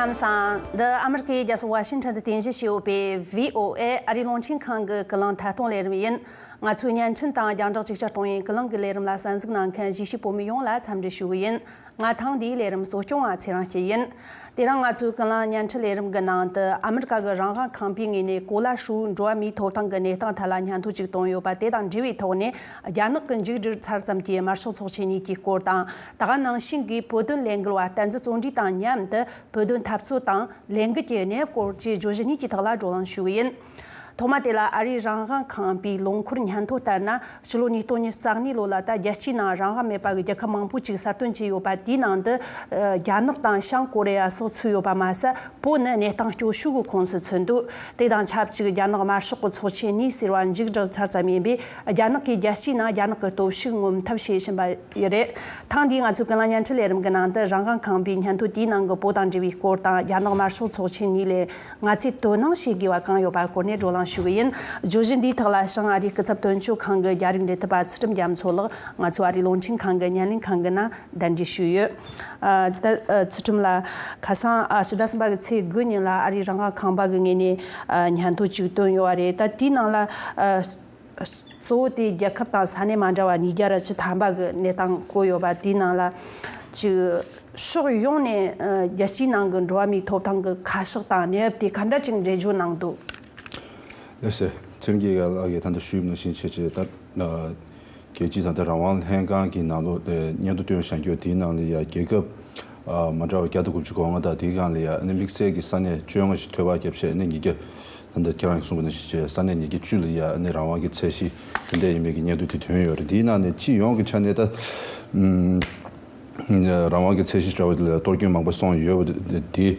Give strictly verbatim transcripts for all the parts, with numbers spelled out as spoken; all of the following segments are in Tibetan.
ལམ་སང་། འདི་ཨ་མི་རི་ཀའི་རྒྱལ་ས་ཝ་ཤིང་ཊོན་དུ་རྟེན་གཞི་བྱས་ཡོད་པའི་བྷི་ཨོ་ཨེ་ཨ་རིའི་རླུང་འཕྲིན་ཁང་གི་ཀུན་གླེང་ཐད་གཏོང་ལས་རིམ་ཡིན། ང་ཚོའི་བརྙན་འཕྲིན་དང་རྒྱང་བསྒྲགས་ཅིག་ཅར་གཏོང་བའི་ཀུན་གླེང་གི་ལས་རིམ་ལ་གསན་གཟིགས་གནང་མཁན་གཞིས་བྱེས་བོད་མི་ཡོངས་ལ་འཚམས་འདྲི་ཞུ་གི་ཡིན། ང་ཐེངས་འདིའི་ལས་རིམ་གཙོ་སྐྱོང་བ་ཚེ་རིང་སྐྱིད་ཡིན། དེ་རིང་ང་ཚོའི་ཀུན་གླེང་བརྙན་འཕྲིན་ལས་རིམ་གྱི་ནང་དུ། ཨ་མི་རི་ཀ་གི་རང་དབང་ཁང་པའི་ངོས་ནས་གོ་ལ་ཧྲིལ་བོའི་འགྲོ་བ་མིའི་ཐོབ་ཐང་གི་གནས་སྟངས་ཐད་ལ་སྙན་ཐོ་ཅིག་བཏོན་ཡོད་པ་དེ་དང་འབྲེལ་བའི་ཐོག་ནས། རྒྱ་ནག་གི་མཇུག་སྒྲིལ་ཚར་ཙམ་གྱི་དམར་ཤོག་ཚོགས་ཆེན་གཉིས་ཀྱི་སྐོར་དང་། ད་ག་ནང་བཞིན་གྱི་བོད་དོན་ལས་འགུལ་བ་བསྟན་འཛིན་བརྩོན་འགྲུས་དང་མཉམ་དུ་བོད་དོན་འཐབ་རྩོད་དང་ལས་འགུལ་གྱི་གནས་བབ་སྐོར་བཅས་བརྗོད་གཞི་གཉིས་ཀྱི་ཐོག་ལ་བགྲོ་གླེང་ཞུ་གི་ཡིན། ཐོག་མ་དེ་ལ། ཨ་རིའི་རང་དབང་ཁང་པའི་ལོ་འཁོར་སྙན་ཐོ་ལྟར་ན། ཕྱི་ལོ་ཉིས་སྟོང་ཉི་ཤུ་རྩ་གཉིས་ལོ་ལ། ད་རྒྱལ་སྤྱིའི་ནང་རང་དབང་མེད་པ་གི་རྒྱལ་ཁབ་མང་པོ་ཅིག་གསར་བཏོན་བྱས་ཡོད་པ། དེའི་ནང་དུ་ཨ་རྒྱ་ནག་དང་བྱང་ཀོ་རི་ཡ་སོགས་ཚུད་ཡོད་པ་མ་ཟད། བོད་ནི་གནས་སྟངས་སྐྱོ་ཤོས་ཀྱི་ཁོངས་སུ་ཚུད་འདུག་དེ་དང་ཆབས་ཅིག་རྒྱ་ནག་དམར་ཤོག་གི་ཚོགས་ཆེན་གཉིས་ཟེར་བ་མཇུག་བསྒྲིལ་ཚར་ཙམ་ཡིན་པས། རྒྱ་ནག་གིས་རྒྱལ་སྤྱིའི་ནང་རྒྱ་ནག་གི་སྟོབས་ཤུགས་ངོམ་ཐབས་བྱེད་བཞིན་པ་ཡོད་རེད། ཐེངས་འདིའི་ང་ཚོའི་ཀུན་གླེང་བརྙན་འཕྲིན་ལས་རིམ་གྱི་ནང་དུ། རང་དབང་ཁང་པའི་སྙན་ཐོ་དེའི་ནང་གི་བོད་དང་འབྲེལ་བའི་སྐོར་དང་། རྒྱ་ནག་དམར་ཤོག་ཚོགས་ཆེན་གཉིས་ལས་ང་ཚོས་དོ་སྣང་བྱེད་དགོས་པ་གང་ཡོད་པ་སྐོར་ནས་བགྲོ་གླེང་ཞུ་གི་ཡིན། བརྗོད་གཞི་འདིའི་ཐོག་ལ། བྱང་ཨ་རིའི་སྐུ་ཚབ་དོན་གཅོད་ཁང་གི་རྒྱ་རིགས་འབྲེལ་མཐུད་པ་ཚུལ་ཁྲིམས་རྒྱ་མཚོ་ལགས། ང་ཚོ་ཨ་རིའི་རླུང་འཕྲིན་ཁང་གི་བརྙན་ལེན་ཁང་གི་ནང་གདན་འདྲེན་ཞུས་ཡོད། ཨ། ད་ཨ་ཚུལ་ཁྲིམས་ལགས། ཁ་སང་ཨ་ཕྱི་ཟླ་གསུམ་པ་གི་ཚེས་དགུ་ཉིན་ལ། ཨ་རིའི་རང་དབང་ཁང་པ་གི་ངོས་ནས་ཨ་སྙན་ཐོ་གཅིག་བཏོན་ཡོད་པ་རེད། ད་དེའི་ནང་ལ་ཨ་གཙོ་བོ་དེ་རྒྱལ་ཁབ་དང་ས་གནས་མ་འདྲ་བ་ཉིས་བརྒྱ་ར་བཅུ་ཐམ་པ་གི་གནས་སྟངས་བཀོད་ཡོད་པ། དེའི་ནང་ལ་ཅིག་ཕྱོགས་ཡོངས་ནས་ཨ་རྒྱལ་སྤྱིའི་ནང་གི་འགྲོ་བ་མིའི་ཐོབ་ཐང་གི་ཁ་ཕྱོགས་དང་གནས་བབ་དེ་ག་འདྲ་ཅིག་འགྲེལ་བརྗོད་གནང་འདུག་ལགས་སོ། ཚེ་རིང་སྐྱིད་ལགས་ཀྱིས་ད་ལྟ་ཞུས་པ་ནང་བཞིན་བྱས་བྱས། ད་ཨ་རྒྱལ་སྤྱིའི་ད་ལྟ་རང་དབང་ལྷན་ཁང་གི་ནང་ལོགས་དེ་སྙན་ཐོ་བཏོན་བཞག་རྒྱུ་དེའི་ནང་ལ་ཡ། རྒྱལ་ཁབ་ཨ་མ་འདྲ་བ་བརྒྱ་དང་དགུ་བཅུ་གོ་ལྔ་དང་། དེའི་སྒང་ལ་ཡ་ཨ་ནི་དམིགས་བསལ་གྱི་ས་གནས་བཅོ་ལྔ་ཞིག་ཐོལ་པ་བརྒྱབ་བྱས། ཨ་ནི་ཉིས་བརྒྱ། ད་ལྟ་ཁྱེད་རང་གིས་གསུངས་པ་ནང་བཞིན་བྱས། ས་གནས་ཉིས་བརྒྱ་བཅུ་ལ་ཡ་ཨ་ནི་རང་དབང་གི་ཚད་གཞི་དེ་འདྲ་ཡིན་པའི་གི་སྙན་ཐོ་དེ་བཏོན་ཡོད་རེད། དེའི་ནང་ནས་སྤྱི་ཡོངས་ཀྱི་ཆ་ནས་ད་ཨུམ་རང་དབང་གི་ཚད་གཞི་འདྲ་བ་དེ་ལ་གཏོར་སྐྱོན་མང་པོ་སོང་ཡོད་པ་དེ།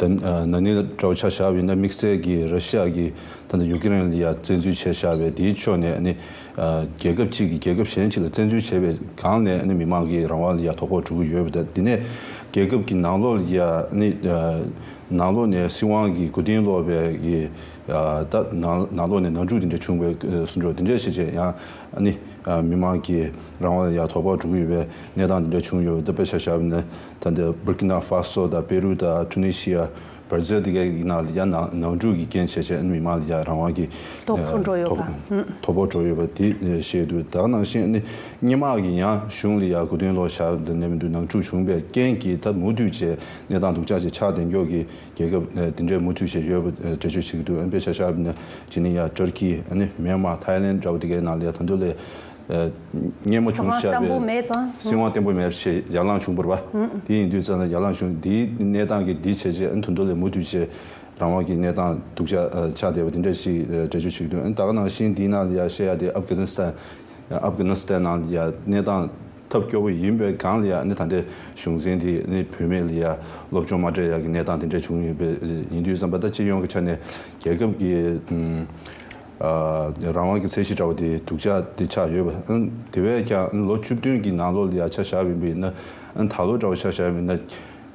ད་ཨ་ན་ནིང་འདྲ་བོ་ཆ་བཞག་པ་ཡིན་ན། དམིགས་བསལ་གྱིས་ར་ཤི་ཡ་གིས་ད་ལྟ་ཡུ་ཀེ་རེན་ལ་ཡ་བཙན་འཛུལ་བྱས་བཞག་པའི་དེའི་ཕྱོགས་ནས། ཨ་ནི་ཨ་རྒྱལ་ཁབ་གཅིག་གིས་རྒྱལ་ཁབ་གཞན་གཅིག་ལ་བཙན་འཛུལ་བྱས་པའི་སྒང་ནས། ཨ་ནི་མི་མང་གི་རང་དབང་ལ་ཡ་དོ་ཕོག་འགྲོ་གི་ཡོད་པ་དང་། དེ་ནས་རྒྱལ་ཁབ་ཀྱི་ནང་ལོགས་ལ་ཡ། ཨ་ནི་ཨ་ནང་ལོགས་ནས་སྲིད་དབང་གི་མགོ་རྟིང་སློག་པའི་གི་ཨ་ད་ནང་ནང་ལོགས་ནས་ནང་འཁྲུག་དེ་འདྲ་བྱུང་བའི་ཨ་ཟེར་འགྲོ་དེ་འདྲ་བྱས་བྱས། ཡང་ཨ་ནི་ཨ་མི་མང་གི་རང་དབང་ལ་ཡ་དོ་ཕོག་འགྲོ་གི་ཡོད་པའི་གནས་སྟངས་དེ་འདྲ་བྱུང་ཡོད་པ། ད་དཔེ་ཆ་བཞག་པ་ཡིན་ན། ད་ལྟ་བུར་ཀི་ན་ཧྥ་སོ་དང་པེ་རུ་དང་ཊུ་ནི་ཤི་ཡ། བར་ཛིལ་དེ་གའི་ནང་ལ་ཡ་ནང་ནང་འཁྲུག་གི་རྐྱེན་བྱས་བྱས། ཨ་ནི་མི་མང་ལ་ཡ་རང་དབང་གི་དོ་ཕོག་འགྲོ་ཡོད་པ། དོ་ཕོག་འགྲོ་ཡོད་པ་དེ་བཤད་འདུག་ད་ག་ནང་བཞིན་ཨ་ནི་སྔོན་མ་གི་ཡང་གཞུང་ལ་ཡ་མགོ་རྟིང་སློག་བཞག་ནས་མི་འདུག་ནང་འཁྲུག་བྱུང་བའི་རྐྱེན་གྱིས། ད་མུ་མཐུད་བྱས་གནས་སྟངས་སྡུག་ཅག་ཅིག་ཆགས་བསྡད་མཁན་གྱི་རྒྱལ་ཁབ་དེ་འདྲའི་མུ་མཐུད་བྱས་ཡོད་པ་འགྲེལ་བརྗོད་བྱེད་ཀྱི་འདུག་ཨ་ནི་དཔེ་ཆ་བཞག་པ་ཡིན་ན། ཅི་ནི་ཡ་ཊར་ཀི། ཨ་ནི་མེན་མ། ཐའི་ལེན་འདྲ་བོ་དེ་གའི་ནང་ལ་ཡ་ད་དུང་ལས། ཨ་སྔོན་མ་བྱུང་བཞག་པའི་སྲིད་དབང་བརྟན་པོ་མེད་ཙང་། སྲིད་དབང་བརྟན་པོ་མེད་པ་ཞིག་ཡར་ལངས་བྱུང་བ་རེད་པ། དེ་ཡིན་དུས་ཙང་ན་ཡར་ལངས་བྱུང་། དེའི་གནས་སྟངས་ཀྱི་དེ་བྱས་བྱས། ཨ་ནི་ད་དུང་ལས་མུ་མཐུད་བྱས་རང་དབང་གི་གནས་སྟངས་སྡུག་ཅག་ཨ་ཆགས་བསྡད་པ་དེ་འདྲ་ཞིག་ཨ་འགྲེལ་བརྗོད་བྱེད་ཀྱི་འདུག་ཨ་ནི་ད་ག་ནང་བཞིན་དེའི་ནང་ལ་ཡ་བཤད་ཡ་དེ། ཨབ་གྷ་ནི་སི་ཐན། ཨབ་གྷ་ནི་སི་ཐན་ནང་ལ་ཡ་གནས་སྟངས་ཐབས་སྐྱོ་པོ་ཡིན་པའི་སྒང་ལ་ཡ། ཨ་ནི་ད་ལྟའི་གཞུང་འཛིན་དེ་ནི་བུད་མེད་ལ་ཡ་སློབ་སྦྱོང་མ་སྤྲད་ཡ་གི་གནས་སྟངས་དེ་འདྲ་བྱུང་ཡོད་པ་ཡིན་དུས་ཙམ་པ། ད་སྤྱི་ཡོངས་ཀྱི་ཆ་ནས་རྒྱལ་ཁབ་ཀྱི་ཨ་ཨ་རང་དབང་གི་ཚད་གཞི་འདྲ་བ་དེ་སྡུག་ཅག་དེ་ཆགས་ཡོད་པ། ཨ་དེ་བས་ཀྱང་ལོ་བཅུ་བདུན་གྱི་ནང་ལོགས་ལ་ཡ་ཆ་བཞག་པ་ཡིན་ན། ཨ་ད་ལོ་འདྲ་བ་ཆ་བཞག་པ་ཡིན་ན།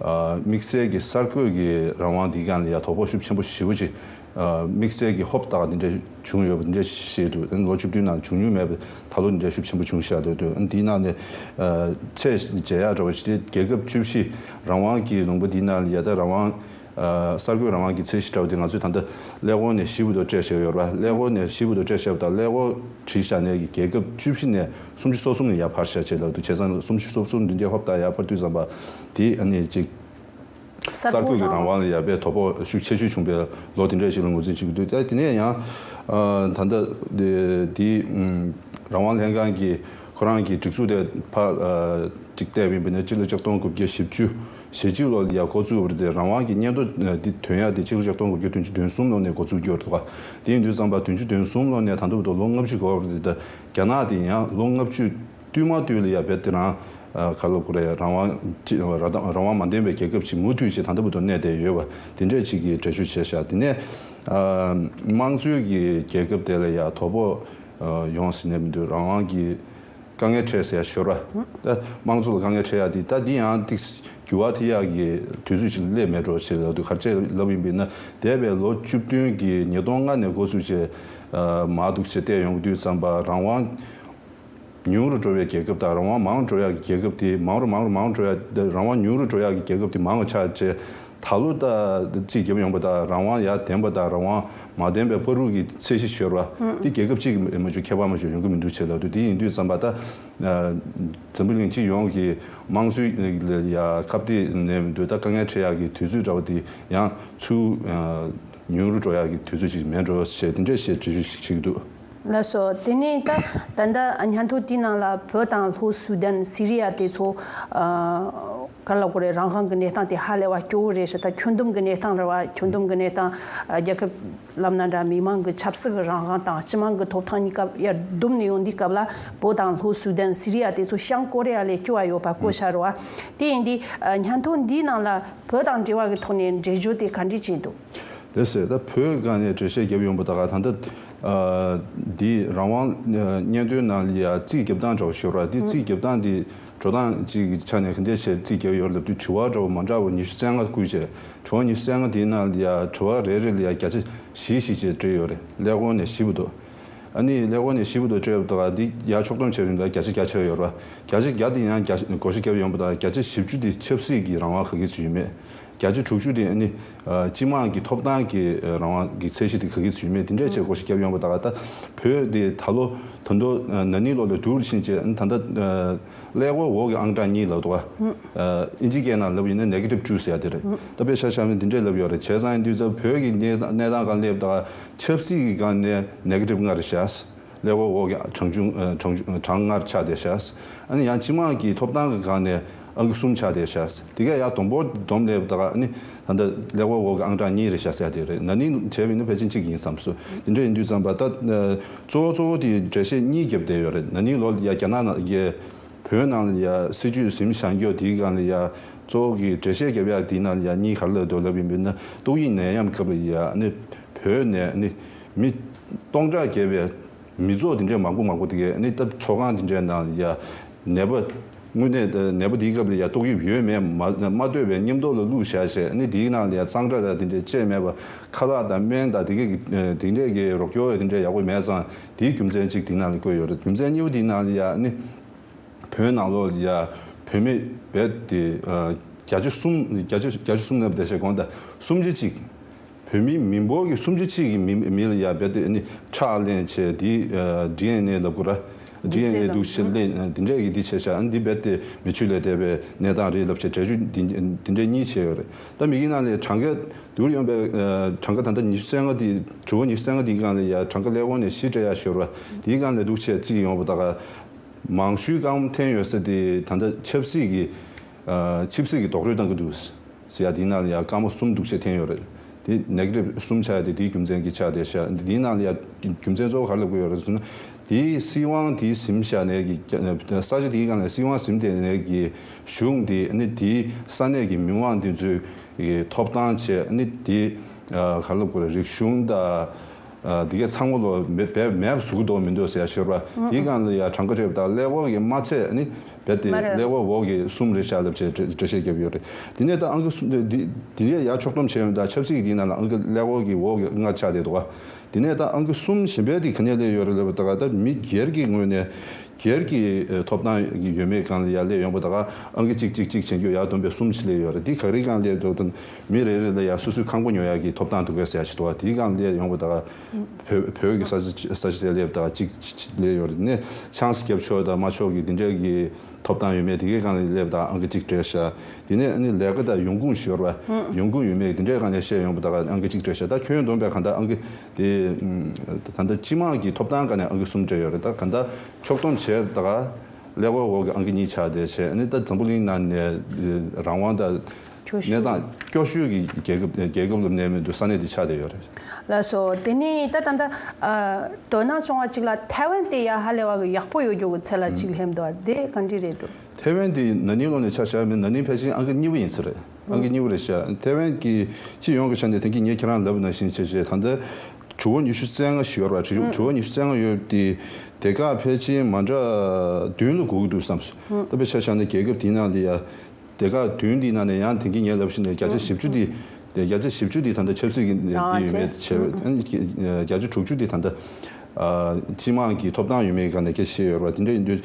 ཨ་དམིགས་བསལ་གྱི་གསར་འགོད་ཀྱི་རང་དབང་འདིའི་སྒང་ལ་ཡ་དོ་ཕོག་ཤུགས་ཆེན་པོ་ཞེ་པོ་ཅིག་ཨ་དམིགས་བསལ་གྱི་ཧོབ་སྟེ་འདི་འདྲ་བྱུང་ཡོད་པ་འདི་འདྲ་བཤད་འདུག་ཨ་ལོ་བཅུ་བདུན་ནང་བྱུང་མྱོང་མེད་པ་ད་ལོ་འདི་འདྲ་ཤུགས་ཆེན་པོ་བྱུང་ཤག་ལབ་འདུག་ཨ་འདིའི་ནང་ནས་ཨ་ཚད་འཇལ་ཡག་འདྲ་བ་ཞིག་དེ། རྒྱལ་ཁབ་བཅུ་བཞི་རང་དབང་གི་ལུང་པ་འདིའི་ནང་ལ་ཡ། ད་རང་དབང་། ཨ་གསར་འགོད་རང་དབང་གི་ཚད་གཞི་འདྲ་བ་དེ་ང་ཚོས་ད་ལྟ་ཀླད་ཀོར་ནས་བཞི་བར་དུ་སྤྲད་བཞག་ཡོད་རེད་པ། ཀླད་ཀོར་ནས་བཞི་བར་དུ་སྤྲད་བཞག་པ་དང་། ཀླད་ཀོར་བྲིས་བཞག་ནས་ཀྱི་རྒྱལ་ཁབ་བཅུ་བཞི་ནས་སུམ་ཅུ་སོ་གསུམ་ལ་ཡར་འཕར་བཞག་བྱས་ལབ་འདུག་བྱས་ཙང་སུམ་ཅུ་སོ་གསུམ་འདི་འདྲའི་ཧོབ་སྟེ་ཡར་འཕར་དུས་ཙམ་པ་དེ་ཨ་ནི་ཅིག་གསར་འགོད་ཀྱི་རང་དབང་ལ་ཡ་དཔེ་དོ་ཕོག་ཤུགས་ཆེ་ཤོས་བྱུང་བའི་ལོ་དེ་འདྲ་ཞིག་ལ་ངོས་འཛིན་བྱེད་ཀྱི་འདུག་ད་དེ་ནས་ཡང་ཨ་ད་ལྟ་དེ་དེ་ཨུམ་རང་དབང་ལྷན་ཁང་གི་ཁོ་རང་གི་སྒྲིག་འཛུགས་དེ་ཕར་ཨ་ཅིག་བལྟས་པ་ཡིན་ན། སྤྱི་ལོ་ཆིག་སྟོང་དགུ་བརྒྱ་བཞི་བཅུ་ཞེ་གཅིག་ལོ་ལ་ཡ་འགོ་བཙུགས་པ་རེད་དེ། རང་དབང་གི་སྙན་ཐོ་འདི་ཐོན་ཡ་དེ་སྤྱི་ལོ་ཆིག་སྟོང་དགུ་བརྒྱ་བདུན་ཅུ་དོན་གསུམ་ལོ་ནས་འགོ་བཙུགས་ཀྱི་ཡོད་རེད་པ། དེ་ཡིན་དུས་ཙམ་པ་བདུན་ཅུ་དོན་གསུམ་ལོ་ནས་ད་ལྟ་བར་དུ་ལོ་ལྔ་བཅུ་འགོར་བ་རེད་དེ། རྒྱ་ནག་དེ་ཡང་ལོ་ལྔ་བཅུ་བསྟུད་མ་བསྟུད་ལ་ཡ་བེད་དེ་རང་ཨ་ག་རེ་ལབ་དགོས་རེད། རང་དབང་ཅི་རང་དབང་མ་ལྡན་པའི་རྒྱལ་ཁབ་ཅིག་མུ་མཐུད་བྱས་ད་ལྟ་བར་དུ་གནས་བསྡད་ཡོད་པ་དེ་འདྲས་ཅིག་གི་འགྲེལ་བརྗོད་བྱས་ཤག་དེ་ནས་ཨ་དམངས་གཙོའི་གི་རྒྱལ་ཁབ་དེ་ལ་ཡ་དོ་ཕོག་ཨ་ཡོང་ཟེར་ནས་མི་འདུག་རང་དབང་གི་དཀའ་ངལ་འཕྲད་ཟེར་ཡ་ཤོར་བ། ད་དམངས་གཙོ་ལ་དཀའ་ངལ་འཕྲད་ཡ་དེ་ད་འདི་ཡང་ཏིག་འགྱུར་བ་ཐེབས་ཡག་གི་དུས་ཚོད་ཅིག་སླེབས་མེད་འགྲོ་ཞེས་ལབ་འདུག་ག་རེ་བྱས་ལབ་ཡིན་པ་ཡིན་ན། འདས་པའི་ལོ་བཅུ་བདུན་གྱི་ཉིས་སྟོང་ལྔ་ནས་འགོ་བཙུགས་བྱས་ཨ་མར་འདུག་བྱས་བལྟས་ཡོང་དུས་ཙམ་པ། རང་དབང་ཉུང་རུ་འགྲོ་བའི་རྒྱལ་ཁབ་དང་རང་དབང་མང་རུ་འགྲོ་ཡག་གི་རྒྱལ་ཁབ་དེ་མང་རུ་མང་རུ་མང་རུ་འགྲོ་ཡག་རང་དབང་ཉུང་རུ་འགྲོ་ཡག་གི་རྒྱལ་ཁབ་དེ་མང་བ་ཆགས་བྱས། ད་ལོ་ད་རྩིས་རྒྱབ་ཡོང་པ་དང་རང་དབང་ཡར་ལྡན་པ་དང་རང་དབང་མ་ལྡན་པའི་བར་དུ་གི་ཚད་གཞི་ཤོར་བ་དེ་རྒྱལ་ཁབ་གཅིག་གི་མ་གཏོགས་ཁྱད་པར་མ་ཤོར་ཡོང་གི་མི་འདུག་ཅེས་ལབ་འདུག་དེ་ཡིན་དུས་ཙམ་པ་ད་འཛམ་བུ་གླིང་སྤྱི་ཡོངས་ཀྱི་དམངས་གཙོའི་ལ་ཡ་ཁ་གཏད་ནས་མི་འདུག་ད་དཀའ་ངལ་འཕྲད་ཡག་གི་དུས་ཚོད་འདྲ་བ་དེ་ཡང་ཚུར་ཉུང་རུ་འགྲོ་ཡག་གི་དུས་ཚོད་ཅིག་མེད་འགྲོ་ཞེས་དེ་འདྲས་ཞེས་འགྲེལ་བརྗོད་ཞིག་བྱེད་ཀྱི་འདུག་ལགས་སོ། དེ་ནས་ད་ད་ལྟ་སྙན་ཐོ་དེའི་ནང་ལ་བོད་དང་ལྷོ་སུ་དན་སི་རི་ཡ་དེ་ཚོ་ཨ་ག་ལ་གོ་རེད། རང་དབང་གི་གནས་སྟངས་དེ་ཧ་ལས་པ་སྐྱོ་བོ་རེད་ཤག་ད་ཁྱོན་བསྡོམས་ཀྱི་གནས་སྟངས་རེད་བ། ཁྱོན་བསྡོམས་ཀྱི་གནས་སྟངས་ཨ་རྒྱལ་ཁབ་ལབ་ན་འདྲ། མི་མང་གི་ཆབ་སྲིད་ཀྱི་རང་དབང་དང་སྤྱི་དམངས་ཀྱི་ཐོབ་ཐང་གཉིས་ཀ་ཡར་བསྡོམས་ནས་ཡོང་དུས་སྐབས་ལ་བོད་དང་ལྷོ་སུ་དན་སི་རི་ཡ་དེ་ཚོ་བྱང་ཀོ་རི་ཡ་ལས་སྐྱོ་བ་ཡོད་པ་བཀོད་བཞག་རེད་བ། དེ་ཡིན་དུས་ཨ་སྙན་ཐོ་འདིའི་ནང་ལ་བོད་དང་འབྲེལ་བ་གི་ཐོག་ནས་འགྲེལ་བརྗོད་དེ་ག་འདྲས་བྱས་འདུག་དེ་ཟེར་ད་བོད་སྒང་ནས་འགྲེལ་བཤད་བརྒྱབ་ཡོང་པ་ད་ག་ད་ལྟ་འདི་རང་དབང་སྙན་ཐོའི་ནང་ལ་ཡ་རྩིས་རྒྱབ་སྟངས་འདྲ་བོ་ཤོར་བ། འདི་རྩིས་རྒྱབ་སྟངས་འདི་འགྲོ་སྟངས་གཅིག་གི་ཆ་ནས་ག་འདྲས་བྱས་རྩིས་རྒྱབ་ཡོད་ལབ་དུས་དྲི་བ་འདྲ་བོ་མ་འདྲ་བོ་ཉི་ཤུ་རྩ་ལྔ་བསྐུལ་བྱས། དྲི་བ་ཉི་ཤུ་རྩ་ལྔ་དེའི་ནང་ལ་ཡ་དྲི་བ་རེ་རེ་ལ་ཡ་བརྒྱ་ཆ་བཞི་བཞི་བྱས་སྤྲད་ཡོད་རེད། ཀླད་ཀོར་ནས་བཞི་བར་དུ། ཨ་ནི་ཀླད་ཀོར་ནས་བཞི་བར་དུ་སྤྲད་པ་ད་ག་འདི་ཡ་ཕྱོགས་བསྡོམས་བྱས་པ་ཡིན་ན་བརྒྱ་ཆ་བརྒྱ་ཆགས་ཡོད་རེད་བ། བརྒྱ་ཆ་བརྒྱ་དེ་ཡང་བརྒྱ་བགོ་བཤའ་བརྒྱབ་ཡོང་པ་ད་ག་བརྒྱ་ཆ་བཞི་བཅུ་དེ་ཆབ་སྲིད་ཀྱི་རང་དབང་ག་གི་ཚོད་ཡོད་མེད། བརྒྱ་ཆ་དྲུག་ཅུ་དེ་ཨ་ནི་ཨ་སྤྱི་དམངས་ཀྱི་ཐོབ་ཐང་གི་ཨ་རང་དབང་གི་ཚད་གཞི་དེ་ག་གི་ཚོད་ཡོད་མེད་དེ་འདྲས་བྱས་བགོ་བཤའ་བརྒྱབ་ཡོང་པ་ད་ག་ད་བོད་དེ་ད་ལོ་ད་དུང་ཨ་ན་ནིང་ལོ་ལ་བསྡུར་ཕྱིན་བྱས་ཨ་ནི་ད་ལྟ་ཨ་ཀླད་ཀོར་འོག་གི་ཨང་གྲངས་གཉིས་ལབ་འདུག་ག་ཨ་ཨིན་ཇི་སྐད་ནང་ལབ་ཡིན་ན་ནེ་གེ་ཊིབ་ཊུ་ཟེར་ཡ་དེ་རེད། ད་དཔེ་ཆ་བཞག་ན་དེ་འདྲས་ལབ་ཡོད་རེད། བྱས་ཙང་ཡིན་དུས་ཙང་བོད་ཀྱི་གནས་གནས་སྟངས་སྒང་སླེབས་ད་ག་ཆབ་སྲིད་ཀྱི་སྒང་ནས་ནེ་གེ་ཊིབ་ལྔ་རེད་ཤག་ཀླད་ཀོར་འོག་གི་གྲངས་ཆུང་ཨ་གྲངས་ཆུང་གྲངས་ལྔར་ཆགས་བསྡད་ཤག་ཨ་ནི་ཡང་སྤྱི་དམངས་ཀྱི་ཐོབ་ཐང་གི་སྒང་ནས་ཨང་ཀི་གསུམ་ཆགས་བསྡད་ཤག་དེ་གས་ཡང་བསྡོམས་འབོར་བསྡོམས་སླེབས་ད་ག་ཨ་ནི་ད་ལྟ་ཀླད་ཀོར་འོག་གི་ཨང་གྲངས་གཉིས་རེད་ཤག་ཟེར་ཡ་དེ་རེད། ན་ནིང་བྱས་པ་ཡིན་ན་ཕལ་ཆེར་གཅིག་ཡིན་བསམ་སོང་། དེ་འདྲ་ཡིན་དུས་ཙམ་པ་ད་ཨ་གཙོ་བོ་གཙོ་བོ་དེ་འགྲེལ་བཤད་གཉིས་བརྒྱབ་བསྡད་ཡོད་རེད། ན་ནིང་ལོ་ལ་ཡ་རྒྱ་ནག་ནང་གི་བོད་ནང་ལ་ཡ་སྲིད་བྱུས་ཟིན་བཞག་རྒྱུ་དེའི་སྒང་ལ་ཡ་གཙོ་བོ་གི་འགྲེལ་བཤད་བརྒྱབ་ཡ་དེའི་ནང་ལ་ཡ་གཉིས་ག་རེ་ལབ་འདུག་ཡིན་ན་ཏོག་དབྱིབས་ནད་ཡམས་སྐབས་ལ་ཡ་ཨ་ནི་བོད་ནས་ཨ་ནི་མི་སྟོང་ཕྲག་བརྒལ་བའི་མི་ཚོགས་དེ་འདྲའི་མང་པོ་མང་པོ་དེ་གས་ནི་ད་ཚོགས་ཁང་དེ་འདྲའི་ནང་ཡ་ནད་པ་དངོས་གནས་ནད་པ་དེའི་སྐབས་ལ་ཡ་ཏོག་དབྱིབས་ཡོད་མེད་མ་མ་ལྟོས་པའི་མཉམ་དུ་ལ་བླུགས་བཞག་བྱས་ནི་དེའི་ནང་ལ་ཡ་གཙང་སྦྲ་དང་དེ་འདྲའི་བཅས་མེད་པ་ཁ་ལག་དང་སྨན་དང་དེ་གས་ཀྱི་དེ་འདྲའི་གི་རོགས་སྐྱོར་དེ་འདྲའི་ཡག་པོ་མེད་ཙང་དེའི་རྒྱུ་མཚན་གཅིག་དེའི་ནང་ལ་བཀོད་ཡོད་རེད། རྒྱུ་མཚན་གཉིས་པ་དེའི་ནང་ལ་ཡ་ནི་བོད་ནང་ལོགས་ལ་ཡ་བོད་མི་རྦད་དེ་བརྒྱ་ཆ་གསུམ་བརྒྱ་ཆ་བརྒྱ་ཆ་གསུམ་ནས་བསྡད་བྱས་དགོངས་དག་སུམ་ཆ་གཅིག་བོད་མི་མི་འབོར་གྱི་སུམ་ཆ་གཅིག་གི་མི་མི་ལ་ཡ་རྦད་དེ་ནི་ཁྲག་ལེན་བྱས་དེ་ཌི་ཨེན་ཨེ་ལབ་དགོས་ར། ཌི་ཨེན་ཨེ་འདུག་ཕྱིར་ལེན་དེ་འདྲས་ཀྱི་འདི་བྱས་ཤག་འདི་རྦད་དེ་མི་ཆོས་ལས་འདས་པའི་གནས་སྟངས་རེད་ལབ་བྱས་འགྲེལ་བརྗོད་འདི་འདི་འདྲས་གཉིས་བྱས་ཡོད་རེད། ད་མི་གི་ནང་ལས་གྲངས་ཀ་བསྡུར་ཡོང་པའི་གྲངས་ཀ་ད་ལྟ་ཉི་ཤུ་རྩ་ལྔ་འདི་དྲི་བ་ཉི་ཤུ་རྩ་ལྔ་འདིའི་སྒང་ལ་ཡ་གྲངས་ཀ་ཀླད་ཀོར་ནས་བཞི་སྤྲད་ཡ་ཤོར་བ་འདིའི་སྒང་ལ་འདུག་བྱས་རྩིས་ཡོང་བ་ད་ག་མང་ཤོས་རྐང་འཐེན་ཡོད་ས་དེ་ད་ལྟ་ཆབ་སྲིད་ཀྱི་ཨ་ཆབ་སྲིད་ཀྱི་རྡོག་རོལ་བཏང་གི་འདུག་ཟེར་ཡ་དེའི་ནང་ལ་ཡ་སྐར་མ་གསུམ་འདུག་བྱས་འཐེན་ཡོད་རེད། དེ་ནེ་གེ་ཊིབ་གསུམ་ཆགས་ཏེ་དེའི་རྒྱུ་མཚན་གྱིས་ཆགས་བསྡད་ཤག་དེའི་ནང་ལ་ཡ་རྒྱུ་མཚན་གཙོ་བོ་ག་རེ་ལབ་དགོས་ཡོད་རེད་ཟེར་ན། དེའི་སྲིད་དབང་དེའི་ཟིན་བཞག་ནས་ཀྱི་ས་ཆ་དེའི་སྒང་ནས་སྲིད་དབང་ཟིན་བསྡད་ནས་ཀྱི་གཞུང་དེ་ནི་དེའི་ས་གནས་ཀྱི་མི་མང་དེ་ཚོའི་ཐོབ་ཐང་བྱས་ནི་དེ་ག་རེ་ལབ་དགོས་རེད། རིག་གཞུང་དང་། ཨ་འདི་གའི་ཚང་མ་ལོ་མེ་བེ་མེབ་བཟོ་གི་འདུག་མི་འདུག་ཟེར་ཡ་ཤོར་བ་འདིའི་སྒང་ལ་ཡ་གྲངས་ཀ་སྤྲད་པ་དང་ཀླད་ཀོར་གྱི་མ་ཚད་ནི་རྦད་དེ་མ་རེད། ཀླད་ཀོར་འོག་གི་གསུམ་རེད་ཤག་ལབ་བྱས་འགྲེལ་འགྲེལ་བཤད་བརྒྱབ་ཡོད་རེད། འདི་ནས་ད་ཨང་ཀི་གསུམ་འདི་འདི་ཡ་ཡ་ཕྱོགས་བསྡོམས་བྱས་ཡོད་ད་ཆབ་སྲིད་ཀྱི་འདི་ནང་ལ་ཨང་ཀི་ཀླད་ཀོར་གྱི་འོག་གི་ལྔ་ཆགས་བསྡད་འདུག་ག་འདི་ནས་ད་ཨང་ཀི་གསུམ་གཞན་པའི་འདི་ག་ནས་སླེབས་ཡོད་རེད་ལབ་པ་ད་ག་ད་མི་སྒེར་གྱི་ངོས་ནས་སྒེར་གྱི་ཐོབ་ཐང་ཡོད་མེད་སྒང་ལ་ཡ་སླེབས་ཡོང་པ་ད་ག་ཨང་ཀི་གཅིག་གཅིག་གཅིག་བྱེད་རྒྱུ་ཡ་བསྡོམས་པས་གསུམ་ཞིག་སླེབས་ཡོད་རེད། འདི་ག་རེ་སྒང་སླེབས་འདུག་ད་མི་རེ་རེ་ལ་ཡ་སོ་སོའི་ཁང་པ་ཉོ་ཡ་གི་ཐོབ་ཐང་འདུག་གས་ཟེར་ཡ་ཞིག་འདུག་ག་འདིའི་སྒང་སླེབས་ཡོང་པ་ད་ག་བོད་བོད་ཀྱི་ས་ཆ་ས་ཆ་དེ་སླེབས་དང་གཅིག་གཅིག་སླེབས་ཡོད་རེད། ནས་ཆང་ས་བརྒྱབ་ཆོག་དང་མ་ཆོག་གི་དེ་འདྲའི་གི་ཐོབ་ཐང་ཡོད་མེད་དེ་གའི་སྒང་ལ་སླེབས་དང་ཨང་ཀི་གཅིག་སྤྲད་ཤག་དེ་ནས་ཨ་ནི་ལས་ཀ་དང་ཡོང་ཁུངས་ཞུ་བར་ཡོང་ཁུངས་ཡོད་མེད་དེ་འདྲའི་སྒང་ནས་བཤད་ཡོང་པ་ད་ག་ཨང་ཀི་གཅིག་སྤྲད་ཤག་ད་ཁྱོན་བསྡོམས་པའི་གང་ལྟར་ཨང་ཀི་དེ་ད་ལྟ་སྤྱི་དམངས་ཀྱི་ཐོབ་ཐང་སྒང་ནས་ཨང་ཀི་གསུམ་སྤྲད་ཡོད་རེད། ད་གང་ལྟར་ཕྱོགས་བསྡོམས་བྱས་ད་ག་ཀླད་ཀོར་འོག་གི་ཨང་ཀི་གཉིས་ཆགས་བསྡད་བྱས་ཨ་ནི་ད་འཛམ་བུ་གླིང་ནང་ནས་རང་དབང་དང་། སྐྱོ་ཤོས། གནས་སྟངས་སྐྱོ་ཤོས་ཀྱི་རྒྱལ་ཁབ་རྒྱལ་ཁབ་ལ་གནས་མི་འདུག་ས་གནས་དེ་ཆགས་བསྡད་ཡོད་རེད། ལགས་སོ། དེ་ནས་ད་ད་ལྟ་ཨ་དོ་སྣང་བྱུང་བ་གཅིག་ལ་ཐའེ་ཝན་དེ་ཡ་ཧ་ལས་པ་གི་ཡག་པོ་ཡོད་རྒྱུ་གི་ཚད་ལ་གཅིག་སླེབས་འདུག་དེ་ག་འདྲ་རེད་འདུག་ཐའེ་ཝན་དེ་ན་ནིང་ལོ་ནས་ཆ་བཞག་མིན་ན་ནིང་ཕལ་ཆེར་ཨང་ཀི་གཉིས་པ་ཡིན་ས་རེད། ཨང་ཀི་གཉིས་པ་རེད་ཤག་ཐའེ་ཝན་གྱི་སྤྱི་ཡོངས་ཀྱི་ཆ་ནས་ད་གིན་ངས་ཁྱེད་རང་ལབ་པ་ནང་བཞིན་བྱས་བྱས་ད་ལྟ་དྲི་བ་ཉི་ཤུ་རྩ་ལྔ་ཞིག་ཡོད་རེད་བ། དྲི་བ་ཉི་ཤུ་རྩ་ལྔ་ཡོད་དེ་དེ་ག་ཕལ་ཆེར་མ་འདྲ་བདུན་ལ་འགོར་གི་འདུག་བསམ་སོང་། ད་དཔེ་ཆ་བཞག་ན་རྒྱལ་ཁབ་དེའི་ནང་ལ་ཡ། དེ་ག་བདུན་འདིའི་ནང་ནས་ཡང་དེང་གི་ངས་ལབ་བཞིན་ནས་བརྒྱ་ཆ་བཞི་བཅུ་འདི་དེ་བརྒྱ་ཆ་བཞི་བཅུ་འདི་ད་ལྟ་ཆབ་སྲིད་ཀྱི་འདི་ཡོད་མེད་བྱས་བརྒྱ་ཆ་དྲུག་ཅུ་འདི་ད་ལྟ་སྤྱི་དམངས་ཀྱི་ཐོབ་ཐང་ཡོད་མེད་ག་ནས་སྐད་ཆ་བཤད་ཡོད་རེད་བ། དེ་འདྲ་ཡིན་དུས་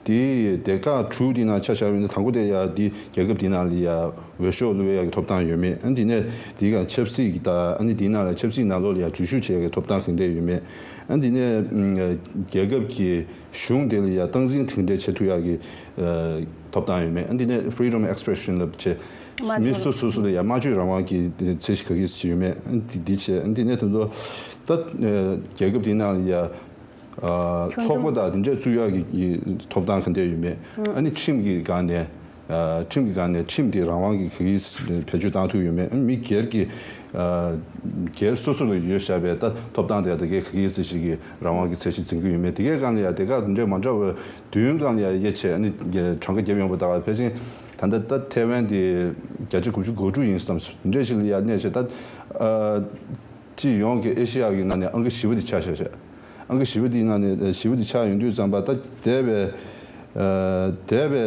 དེའི་སྡེ་ཁག་དྲུག་དེ་ནང་ཆ་བཞག་པ་ཡིན་ན། དང་པོ་དེ་ཡ་དེ་རྒྱལ་ཁབ་དེ་ནང་ལ་ཡ་འོས་ཤོག་བླུག་ཡ་གི་ཐོབ་ཐང་ཡོད་མེད། ཨ་ནི་དེ་ནས་དེའི་སྒང་ཆབ་སྲིད་ཀྱི་ད་ཨ་ནི་དེའི་ནང་ལ་ཆབ་སྲིད་ནང་ལོགས་ལ་ཡ་འཛུལ་ཞུགས་བྱེད་ཡ་གི་ཐོབ་ཐང་གང་འདྲ་ཡོད་མེད། ཨ་ནི་དེ་ནས་ཨམ་རྒྱལ་ཁབ་ཀྱི་གཞུང་དེ་ལ་ཡ་སྟངས་འཛིན་གང་འདྲ་བྱེད་ཐུབ་ཡ་གི་ཨ་ཐོབ་ཐང་ཡོད་མེད། ཨ་ནི་དེ་ནས་freedom of expression ལབ་བྱས། སྨྲ་མི་སོ་སོ་སོ་ལ་ཡ་སྨྲ་བརྗོད་རང་དབང་གི་ཚད་གཞི་ག་གི་ཡོད་མེད། ཨ་ནི་དེ་དེ་བྱས། ཨ་ནི་དེ་ནས་དེ་ཚོ་ད་ཨ་རྒྱལ་ཁབ་དེའི་ནང་ལ་ཡ། ཨ་ཁྱོན་ཚོགས་པ་བསྐྱོང་དང་དེ་འདྲས་བཙུགས་ཡག་གི་ཐོབ་ཐང་ག་འདྲས་ཡོད་མེད། ཨ་ནི་ཁྲིམས་ཀྱི་སྒང་ནས། ཨ་ཁྲིམས་ཀྱི་སྒང་ནས་ཁྲིམས་དེ་རང་དབང་གི་ག་གིས་བེད་སྤྱོད་བཏང་ཐུབ་ཡོད་མེད། ཨ་ནི་མི་སྒེར་གྱི་ཨ་སྒེར་སོ་སོ་ལ་ཡོད་བཞག་པའི་ད་ཐོབ་ཐང་དེ་ད་གའི་ག་གིས་ཞིག་གི་རང་དབང་གི་ཚད་གཞི་འཛིན་གྱི་ཡོད་མེད། དེ་གའི་སྒང་ལ་ཡ་དེ་ག་དེ་འདྲས་མ་འདྲ་བའི་བདུན་སྒང་ལ་ཡ་དབྱེ་བྱས། ཨ་ནི་གྲངས་ཀ་བརྒྱབ་ཡོང་བ་ད་ག་ཕལ་ཆེར་ད་ལྟ་ད་ཐའེ་ཝན་དེ་བརྒྱ་ཆ་དགུ་བཅུ་གོ་དྲུག་ཡིན་བསམ་སོང་། དེ་འདྲས་ཞིག་ལ་ཡ་གནས་བྱས། ད་ཨ། སྤྱི་ཡོངས་ཀྱི་ཨེ་ཤེ་ཡ་གི་ནང་ནས་ཨང་ཀི་བཞི་པ་དེ་ཆགས་བཞག་བཞག་ཨང་ཀི་བཞི་པ་དེའི་ནང་ནས་བཞི་པ་དེ་ཆགས་ཡོང་དུས་ཙམ་པ། ད་འདས་པའི་ཨ་འདས་པའི་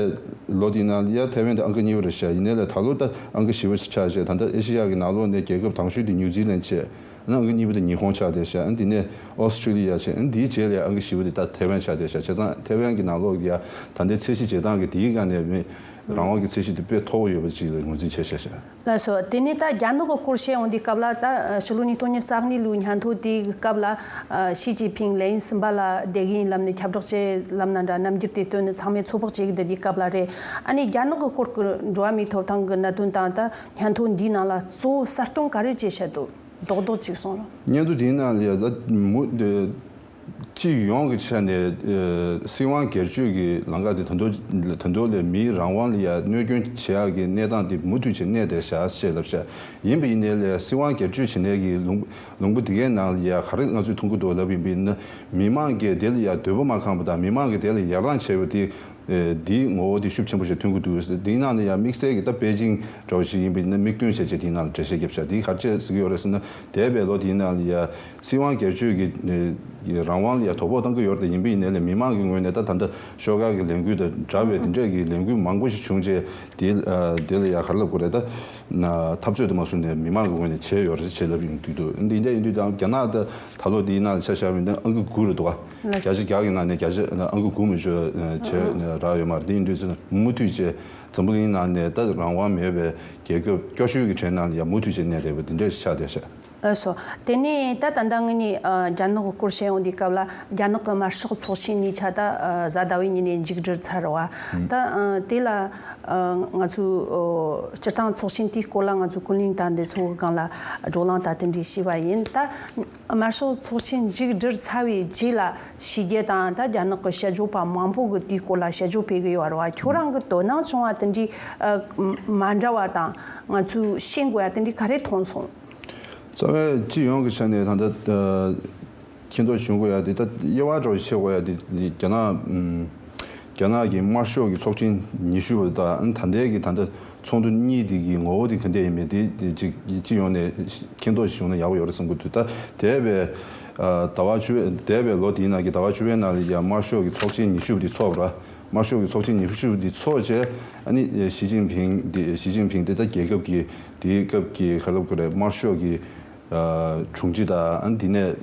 ལོ་དེའི་ནང་ལ་ཡ་ཐའེ་ཝན་དེ་ཨང་ཀི་གཉིས་པ་རེད་བཞག་ཡིན་ནའི་ལས་ད་ལོ་ད་ཨང་ཀི་བཞི་པ་ཆགས་བཞག་ད་ལྟ་ཨེ་ཤེ་ཡ་གི་ནང་ལོགས་ནས་རྒྱལ་ཁབ་དང་ཤོས་དེ་ནིའུ་ཛི་ལན་བྱས། ཨང་ཀི་གཉིས་པ་དེ་ཉི་ཧོང་ཆགས་བསྡད་བཞག་ཨ་ནི་དེ་ནས་ཨོ་སི་ཀྲི་ལི་ཡ་བྱས། ཨ་ནི་དེའི་རྗེས་ལ་ཨང་ཀི་བཞི་པ་དེ་ད་ཐའེ་ཝན་ཆགས་བསྡད་བཞག་བྱས་ཙང་ཐའེ་ཝན་གི་ནང་ལོགས་ཀྱི་ཡ་ད་ལྟའི་ཚད་གཞི་བྱེད་སྟངས་ཀྱི་དེའི་སྒང་ནས་མི་རང་དབང་གི་ཚད་གཞི་དེ་དཔེ་མཐོ་པོ་ཡོད་པ་ཅིག་ལ་ངོས་འཛིན་བྱས་བཞག་བཞག་ལགས་སོ། དེ་ནས་ད་རྒྱ་ནག་གི་སྐོར་བཤད་ཡོང་དུས་སྐབས་ལ། ད་ཕྱི་ལོ་ཉིས་སྟོང་ཉི་ཤུ་རྩ་གཉིས་ལོའི་སྙན་ཐོ་དེའི་སྐབས་ལ་ཞི་ཅིན་ཕིང་ལན་གསུམ་པ་ལ་བསྡད་ཀྱི་ཡིན་ལབ་ནས་ཁྱབ་བསྒྲགས་བྱས་ལབ་ན་འདྲ། རྣམ་འགྱུར་དེ་བཏོན་ནས་ཚང་མས་ཚོད་དཔག་བྱེད་ཀྱི་འདུག་དེའི་སྐབས་ལ་རེད། ཨ་ནི་རྒྱ་ནག་གི་སྐོར་གྱི་འགྲོ་བ་མིའི་ཐོབ་ཐང་གི་གནད་དོན་དང་ད་སྙན་ཐོ་འདིའི་ནང་ལ་གཙོ་བོ་གསལ་སྟོན་ག་རེ་བྱས་བཞག་འདུག་རྡོག་རྡོག་ཅིག་གསུངས་རོགས། སྙན་ཐོ་འདིའི་ནང་ལ་ཡ་ད་མུ་སྤྱི་ཡོངས་ཀྱི་ཆ་ནས་ཨ་སྲིད་དབང་སྒེར་གཅོད་ཀྱི་ལམ་ཁ་དེ་ད་དུང་ད་དུང་ལས་མིའི་རང་དབང་ལ་ཡ་གནོད་སྐྱོན་བྱེད་ཡག་གི་གནས་སྟངས་དེ་མུ་མཐུད་བྱས་གནས་བསྡད་བཞག་ཅེས་ལབ་བཞག་ཡིན་པ་ཡིན་ནའི་ལས་སྲིད་དབང་སྒེར་གཅོད་བྱེད་མཁན་གྱི་ལུང་ལུང་པ་དེ་གའི་ནང་ལ་ཡ་ག་རེ་ང་ཚོས་མཐོང་གི་འདུག་ལབ་ཡིན་པ་ཡིན་ན། མི་མང་གིས་དེ་ལ་ཡ་འདོད་པ་མ་ཁེངས་པ་དང་མི་མང་གིས་དེ་ལ་ཡར་ཐང་བྱས་པ་དེ། ཨེ་འདིའི་ངོ་བོ་དེ་ཤུགས་ཆེན་པོ་ཞིག་ཐོན་གྱི་འདུག་དེའི་ནང་ནས་ཡང་དམིགས་བསལ་གྱི་ད་པེ་ཅིང་འདྲ་བོ་ཞིག་ཡིན་པ་ཡིན་ན་མིག་སྟོན་བྱས་བྱས་དེའི་ནང་ལ་འགྲེལ་བཤད་བརྒྱབ་བཞག་དེ་ག་རེ་བྱས་ཟེར་གྱི་ཡོད་རེད་ཟེར་ན། འདས་པའི་ལོ་དེའི་ནང་ལ་ཡ་སྲིད་དབང་སྒེར་གཅོད་ཀྱི་ཨེ་རང་དབང་ལ་ཡ་དོ་ཕོག་བཏང་གི་ཡོད་རེད། ཡིན་པ་ཡིན་ནའི་ལས་མི་མང་གི་ངོས་ནས་ད་ད་ལྟ་ཤོག་ཁག་གི་ལས་འགུལ་དང་འདྲ་བའི་དེ་འདྲས་ཀྱི་ལས་འགུལ་མང་པོ་ཞིག་བྱུང་རྗེས་དེ་ཨ་དེ་ལ་ཡ་ག་རེ་ལབ་དགོས་རེད། ད་ན་འཐབ་རྩོད་དུ་མ་བཟུང་ནས་མི་མང་གི་ངོས་ནས་བྱས་ཡོད་རེད་ཅེས་ལབ་ཡོང་གི་འདུག་འདི་འདྲ་ཡིན་དུས་ད་རྒྱ་ནག་ད་ད་ལོ་འདིའི་ནང་ལ་ཆ་བཞག་པ་ཡིན་ན་ཨང་ཀི་དགུ་རེད་འདུག་ག་ལགས། བརྒྱ་ཆ་བརྒྱ་གི་ནང་ནས་བརྒྱ་ཆ་ཨང་ཀི་དགུ་མ་ཞུ་བྱས་རག་ཡོད་མ་རེད། དེ་ཡིན་དུས་ཚོད་མུ་མཐུད་བྱས་འཛམ་བུ་གླིང་ནང་ནས་ད་རང་དབང་མེད་པའི་རྒྱལ་ཁབ་སྐྱོ་ཤོས་ཀྱི་གྲས་ནང་ལ་ཡང་མུ་མཐུད་བྱས་གནས་བསྡད་པ་འདི་འདྲས་ཆགས་བསྡད་ཤག་ལགས་སོ། དེ་ནས་ད་ད་ལྟ་ངེད་གཉིས་ཨ་རྒྱ་ནག་གི་སྐོར་བཤད་ཡོང་དུས་སྐབས་ལ། རྒྱ་ནག་གི་དམར་ཤོག་ཚོགས་ཆེན་གཉིས་ཆ་ད་ཨ་གཟའ་ཟླ་བའི་ཉིན་ནས་མཇུག་སྒྲིལ་ཚར་བ། ད་ཨ་དེ་ལ་ཨ་ང་ཚོའི་ཨོ་སྤྱིར་བཏང་ཚོགས་ཆེན་དེའི་སྐོར་ལ་ང་ཚོ་ཀུན་གླེང་དང་འདི་ཚོ་གི་སྒང་ལ་བགྲོ་གླེང་དང་དེ་འདྲས་བྱས་པ་ཡིན། ད་དམར་ཤོག་ཚོགས་ཆེན་མཇུག་སྒྲིལ་ཚར་བའི་རྗེས་ལ་ཕྱི་རྒྱལ་དང་ད་རྒྱ་ནག་གི་དཔྱད་བརྗོད་པ་མང་པོ་གིས་དེའི་སྐོར་ལ་དཔྱད་བརྗོད་སྤེལ་གི་ཡོད་རེད་བ། ཁྱོད་རང་གི་དོ་སྣང་བྱུང་བ་དེ་འདྲའི་ཨ་མ་འདྲ་བ་དང་ང་ཚོས་ཤེས་དགོས་ཡ་དེ་འདྲའི་ག་རེ་མཐོང་སོང་། རྩ་བའི་སྤྱི་ཡོངས་ཀྱི་ཆ་ནས་ད་ལྟ་ཨ་མཁྱེན་རྟོགས་བྱུང་དགོས་ཡ་དེ། ད་དབྱེ་བ་འདྲ་བོ་ཕྱེ་དགོས་ཡ་དེ་རྒྱ་ནག་ཨམ་རྒྱ་ནག་གི་དམར་ཤོག་གི་ཚོགས་ཆེན་ཉི་ཤུ་པ་དང་ད་ལྟའི་གི་ད་ལྟ་ཚོགས་འདུ་གཉིས་དེ་གི་ངོ་བོ་དེ་ག་འདྲ་ཡིན་མིན་དེ་ཅིག་སྤྱི་ཡོངས་ནས་མཁྱེན་རྟོགས་ཤིག་བྱུང་ན་ཡག་པོ་ཡོད་རེད་བསམ་གྱི་འདུག་ད་འདས་པའི་ཨ་ཟླ་བ་བཅུ་པའི་འདས་པའི་ལོ་དེའི་ནང་གི་ཟླ་བ་བཅུ་པའི་ནང་ལ་ཡ་དམར་ཤོག་གི་ཚོགས་ཆེན་ཉི་ཤུ་པ་དེ་ཚོགས་པ་ར། དམར་ཤོག་གི་ཚོགས་ཆེན་ཉི་ཤུ་པ་དེ་ཚོགས་བྱས། ཨ་ནི་ཞི་ཅིན་ཕིང་དེ་ཞི་ཅིན་ཕིང་དེ་ད་རྒྱལ་ཁབ་ཀྱི་དེའི་སྐབས་ཀྱི་ག་རེ་ལབ་དགོས་རེད། དམར་ཤོག་གི་ཨ་དྲུང་ཆེ་དང་། ཨ་ནི་དེ་ནས་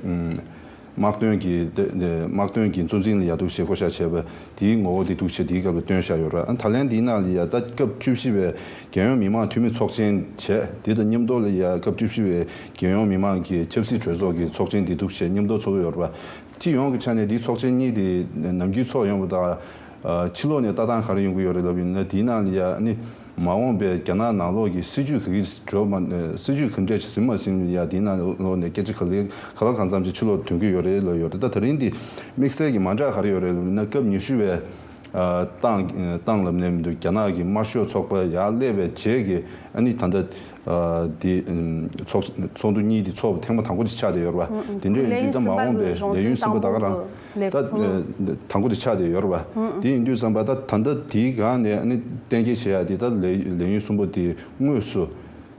ཨམ་དམག་དོན་གྱི་དེ་དེ་དམག་དོན་གྱི་གཙོ་འཛིན་ལ་ཡ་འདུག་སེ་བསྐོ་བཞག་བྱས་པ་དེའི་ངོ་བོ་དེ་འདུག་སེ་དེའི་སྐབས་ལ་བཏོན་བཞག་ཡོད་རེད། ཨ་ད་ལན་དེའི་ནང་ལ་ཡ་ད་སྐབས་བཅུ་བཞི་པའི་རྒྱལ་ཡོངས་མི་དམངས་འཐུས་མི་ཚོགས་ཆེན་བྱས། དེ་དང་མཉམ་དུ་ལ་ཡ་སྐབས་བཅུ་བཞི་པའི་རྒྱལ་ཡོངས་མི་དམངས་ཀྱི་ཆབ་སྲིད་གྲོས་ཚོགས་ཀྱི་ཚོགས་ཆེན་དེ་འདུག་སེ་མཉམ་དུ་ཚོགས་ཀྱི་ཡོད་རེད་པ། སྤྱི་ཡོངས་ཀྱི་ཆ་ནས་དེའི་ཚོགས་ཆེན་གཉིས་དེ་ནམ་རྒྱུན་ཚོགས་ཡོང་བ་དང་། ཕྱི་ལོགས་ནས་ལྟ་སྟངས་ག་རེ་ཡོང་གི་ཡོད་རེད་ལབ་ཡིན་ན། དེའི་ནང་ལ་ཡ་ཨ་ནི་མ་འོངས་པའི་རྒྱ་ནག་ནང་ལོགས་ཀྱི་སྲིད་ཇུས་ག་གི་འགྲོ་མ་སྲིད་ཇུས་ག་འདྲས་ཟིན་མ་ཟིན་ཡ་དེའི་ནང་ལོགས་ནས་སྐད་ཆ་ག་ལེ་ག་ལ་གང་འཚམ་ཅིག་ཕྱི་ལོགས་ཐོན་གྱི་ཡོད་རེད་ལབ་ཡོད་རེད། ད་དེ་རིང་འདི་དམིགས་བསལ་གྱི་མ་འདྲ་ག་རེ་ཡོད་རེད་ལབ་ཡིན་ན། སྐབས་ཉི་ཤུ་པའི་ཨ་ཏང་ཨ་ཏང་ལབ་ནས་མི་འདུག་རྒྱ་ནག་གི་དམར་ཤོག་ཚོགས་པ་ཡར་སླེབས་པའི་རྗེས་ཀྱི་ཨ་ནི་ད་ལྟ་ཨ་དེ་ཨམ་ཚོགས་ཚོགས་འདུ་གཉིས་དེ་ཚོགས་པ་ཐེངས་མ་དང་པོ་དེ་ཆགས་བསྡད་ཡོད་རེད་པ། དེ་འདྲ་ཡིན་དུས་ད་མ་འོངས་པའི་ལས་ཡུན་གསུམ་པ་ད་ག་རང་ད་ཨ་དང་པོ་དེ་ཆགས་བསྡད་ཡོད་རེད་པ། དེ་ཡིན་དུས་ཙམ་པ་ད་ད་ལྟ་དེའི་སྒང་ནས་ཨ་ནི་གཏན་འཁེལ་བྱེད་ཡ་དེ་ད་ལས་ལས་ཡུན་གསུམ་པ་དེ་དངོས་སུ་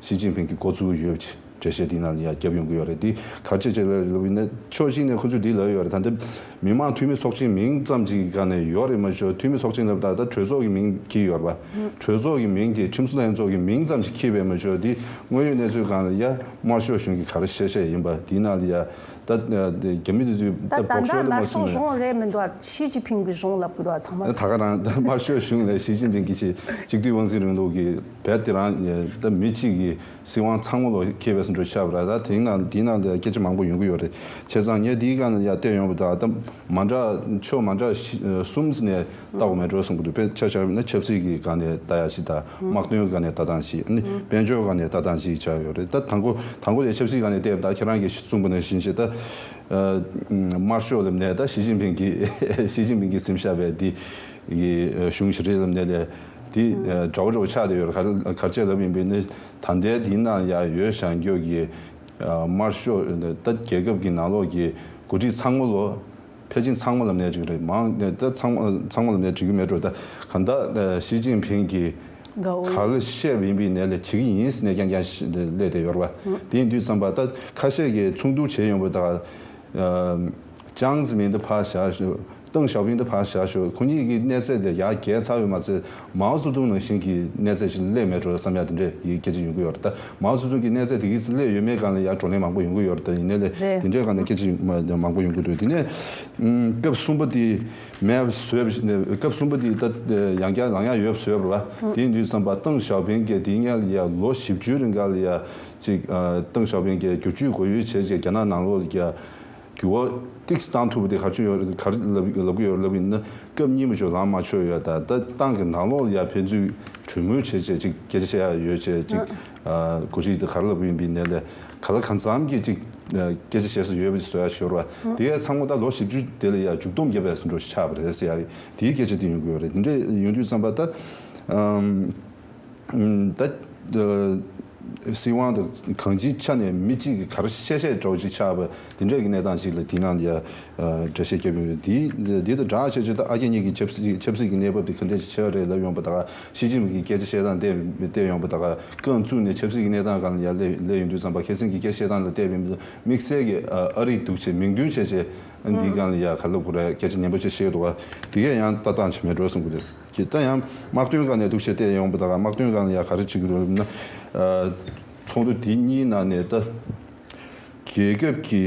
ཞི་ཅིན་ཕིང་གིས་འགོ་བཙུགས་ཡོད་པ་ཅིག་འགྲེལ་བཤད་དེའི་ནང་ལ་ཡ་བརྒྱབ་ཡོང་གི་ཡོད་རེད། དེ་ག་རེ་བྱས་བྱས་ལབ་ཡིན་ན། ཕྱོགས་གཅིག་ནས་ཁོ་ཚོས་འདི་ལབ་ཡོད་རེད། ད་ལྟ་ མི་དམངས་འཐུས་མི་ཚོགས་ཆེན་མིང་ཙམ་ཅིག་གི་སྒང་ནས་ཡོད་རེད་མ་ཤོད། འཐུས་མི་ཚོགས་ཆེན་ལབ་ད་ད་གྲོས་ཚོགས་ཀྱི་མིང་འཁྱེར་ཡོད་རེད་པ། གྲོས་ཚོགས་ཀྱི་མིང་དེ་ཁྲིམས་བཟོ་ལྷན་ཚོགས་ཀྱི་མིང་ཙམ་ཞིག་འཁྱེར་བས་མ་ཤོད། དེ་དངོས་ཡོད་གནས་ཚུལ་སྒང་ལ་ཡ་དམར་ཤོག་གཞུང་གིས་ག་རེ་བཤད་བཤད་ཡིན་པ་དེའི་ནང་ལ་ཡ་ད་རྒྱ་མི་དེ་ཚོས་ད་ད་ད་ལྟ་དཔོག་ཤོག་དེ་དམར་མ་ཤོག་གསུངས་ནས། གཞུང་རེད་མི་འདུག་ཞི་ཅིན་ཕིང་གི་གཞུང་ལབ་གི་འདུག་ཚང་མ། ད་ག་རང་ད་དམར་ཤོག་གཞུང་ལ་ཞི་ཅིན་ཕིང་གི་ཞི་གཅིག་སྡུད་དབང་འཛིན་རིང་ལུགས་ཀྱི་རྦད་དེ་རང་ད་མི་གཅིག་གི་སྲིད་དབང་ཚང་མ་ལོ་ཁེ་བས་སུ་འགྲོ་ཆགས་པ་ར། ད་དེའི་ནང་དེའི་ནང་ལ་སྐད་ཆ་མང་པོ་ཡོང་གི་ཡོད་རེད། བྱས་ཙང་ངས་དེའི་སྒང་ལ་ཡ་བལྟས་ཡོང་བ་ད་ད་མ་འདྲ་ཕྱོགས་མ་འདྲ་བཞི་གསུམ་ནས་ལྟ་དགོས་མེད་འགྲོ་གསུང་གི་འདུག་དཔེར་ཆ་བཞག་ན་ཆབ་སྲིད་ཀྱི་སྒང་ནས་ལྟ་ཡ་ཞིག་དང་། དམག་དོན་སྒང་ནས་ལྟ་སྟངས་ཤིག་ཨ་ནི་དཔལ་འབྱོར་སྒང་ནས་ལྟ་སྟངས་ཤིག་ཆགས་ཡོད་རེད། ད་དང་པོ་དང་པོ་དེ་ཆབ་སྲིད་སྒང་ནས་བལྟས་པ་ད་ཁྱེད་རང་གིས་གསུངས་པ་ནང་བཞིན་ཞིག་ད་དམར་ཤོག་ལབ་ནས་ད་ཞི་ཅིན་ཕིང་གིས་ཞི་ཅིན་ཕིང་གིས་འཛིན་བཞག་པའི་དེ་གི་གཞུང་ཞིག་རེད་ལབ་ནས་ལས་དེ་འདྲ་བོ་འདྲ་བོ་ཆགས་བསྡད་ཡོད་རེད། ག་རེ་ག་རེ་བྱས་ལབ་ཡིན་པས་ནི་ད་ལྟའི་དེའི་ནང་ཡ་ཡོད་བཞག་རྒྱུ་གི་དམར་ཤོག་ད་རྒྱལ་ཁབ་ཀྱི་ནང་ལོགས་ཀྱི་འགོ་ཁྲིད་ཚང་མ་ལོ། ཕལ་ཆེར་ཚང་མ་ལབ་ནས་འགྲིག་གི་རེད། མང་ད་ཚང་མ་ཚང་མ་ལབ་ནས་འགྲིག་གི་མེད་འགྲོ། ད་ག་ད་ཞི་ཅིན་ཕིང་གིས་ག་རེ་བཤད་པ་ཡིན་པའི་ནས་ལས་བྱེད་ཀྱི་ཡིན་ཟེར་ནས་རྐྱང་རྐྱང་སླེབས་བསྡད་ཡོད་རེད་པ། དེ་ཡིན་དུས་ཙམ་པ་ད་ཁ་ཤས་ཀྱིས་མཚུངས་བསྡུར་བྱས་ཡོང་བ་ད་ཅང་ཙེ་མིན་ད་ཕར་བཞག་ཞུ། ཏེང་ཞའོ་ཕིང་ད་ཕར་བཞག་ཞུ། ཁོ་གཉིས་ཀྱི་གནས་ཚད་ལས་ཡར་བརྒལ་ཚར་བས་མ་ཚད་མའོ་ཙེ་ཏུང་ནང་བཞིན་གྱི་གནས་ཚད་ཞིག་སླེབས་མེད་འགྲོ་བསམ་ཡ་དེ་འདྲས་ཀྱི་སྐད་ཆ་ཡོང་གི་ཡོད་རེད། ད་མའོ་ཙེ་ཏུང་གི་གནས་ཚད་དེ་གི་སླེབས་ཡོད་མེད་སྒང་ལ་ཡར་བགྲོ་གླེང་མང་པོ་ཡོང་གི་ཡོད་རེད། ད་ཡིན་ནའི་ལས་རེད། དེ་འདྲས་སྒང་ནས་སྐད་ཆ་མ་མང་པོ་ཡོང་གི་འདུག་དེ་ནས་སྐབས་གསུམ་པ་དེ་མེད་བཟོས་པ་ཞིག་ནས། སྐབས་གསུམ་པ་དེ་ད་ཡང་བསྐྱར་ལངས་ཡ་ཡོད་བཟོས་པ་རེད་པ། དེ་ཡིན་དུས་ཙམ་པ་ཏེང་ཞའོ་ཕིང་གིས་དེ་སྔོན་ལ་ཡ་ལོ་བཞི་བཅུའི་རིང་ག་ལ་ཡ་ཅིག་ཏེང་ཞའོ་ཕིང་གིས་བསྒྱུར་བཅོས་གོ་ཡུལ་བྱས་རྗེས་རྒྱ་ནག་ནང་ལོགས་ལ་ཡ་འགྱུར་བ་ཏོག་ཙམ་བཏང་ཐུབ་པ་དེ་ག་རེ་བྱུང་ཡོད་རེད། ག་རེ་ལབ་ལབ་གི་ཡོད་རེད་ལབ་ཡིན་ན། སྐབས་གཉིས་པ་ཅིག་ལངས་མ་ཆོག་ཡོད། ད་ད་ཏང་གི་ནང་ལོགས་ལ་ཡ་ཕན་ཚུན་གྲོས་མོལ་བྱས་བྱས་ཅིག་སྐད་ཆ་བཤད་ཡ་ཡོད་བྱས་ཅིག་ཨ་གོ་སྲིད་དེ་ག་རེ་ལབ་ཡིན་པའི་ནས་ལས་ག་ལ་གང་འཚམ་གྱི་ཅིག་སྐད་ཆ་བཤད་ས་ཡོད་པ་ཅིག་བཟོ་ཡ་ཤོར་བ་དེ་ཡ་ཚང་མ་ད་ལོ་བཞི་བཅུ་དེ་ལ་ཡ་མཇུག་སྡོམ་བརྒྱབ་པའི་བཟོ་འདྲ་ཞིག་ཆགས་པ་རེད་ཟེར་ཡ་དེའི་སྐད་ཆ་དེ་ཡོང་གི་ཡོད་རེད། དེ་འདྲ་ཡོང་དུས་ཙམ་པ་ད་ཨམ། ད་སྲིད་དབང་དང་གང་ཅིའི་ཆ་ནས་མི་གཅིག་གིས་ག་རེ་བཤད་བཤད་འདྲ་བོ་ཅིག་ཆགས་པ་དེ་འདྲས་ཀྱི་གནས་སྟངས་ཤིག་ལ་དེ་ནང་ལ་ཡ་འགྲེལ་བཤད་བརྒྱབ་ཡོད་རེད། དེ་དེ་དང་སྦྲགས་བྱས་བྱས་ད་ཨ་རྒྱ་གཉིས་ཀྱི་ཆབ་སྲིད་ཆབ་སྲིད་ཀྱི་གནས་བབ་དེ་ག་འདྲས་ཅིག་ཆགས་རེད་ལབ་ཡོང་པ་ད་ག་ཞི་ཅིན་ཕིང་གི་སྐད་ཆ་བཤད་སྟངས་བལྟས་བལྟས་ཡོང་པ་ད་ག་རྐང་བཙུགས་ནས་ཆབ་སྲིད་ཀྱི་གནས་སྟངས་སྒང་ལ་ཡ་སླེབས་སླེབས་ཡོང་དུས་ཙམ་པ་ཁ་སང་གི་སྐད་ཆ་བཤད་སྟངས་ལ་བལྟས་པ་ཡིན་ན་དམིགས་བསལ་གྱི་ཨ་རི་འདུག་བྱས་མིང་དོན་བྱས་བྱས་འདིའི་སྒང་ལ་ཡ་ག་ལབ་དགོས་རེད། སྐད་ཆ་ནན་པོ་ཅིག་བཤད་འདུག་ག་དེ་གས་ཡང་ལྟ་སྟངས་ཅིག་མེད་འགྲོ་གསུང་གི་རེད། ཀྱི་ད་ཡང་དམག་དོན་སྒང་ནས་འདུག་བྱས་བལྟས་ཡོང་བ་དང་དམག་དོན་སྒང་ལ་ཡང་ག་རེ་བྱེད་ཀྱི་འདུག་ལབ་ན། ཚོགས་འདུ་འདི་གཉིས་ནང་ནས་ད་རྒྱལ་ཁབ་ཀྱི་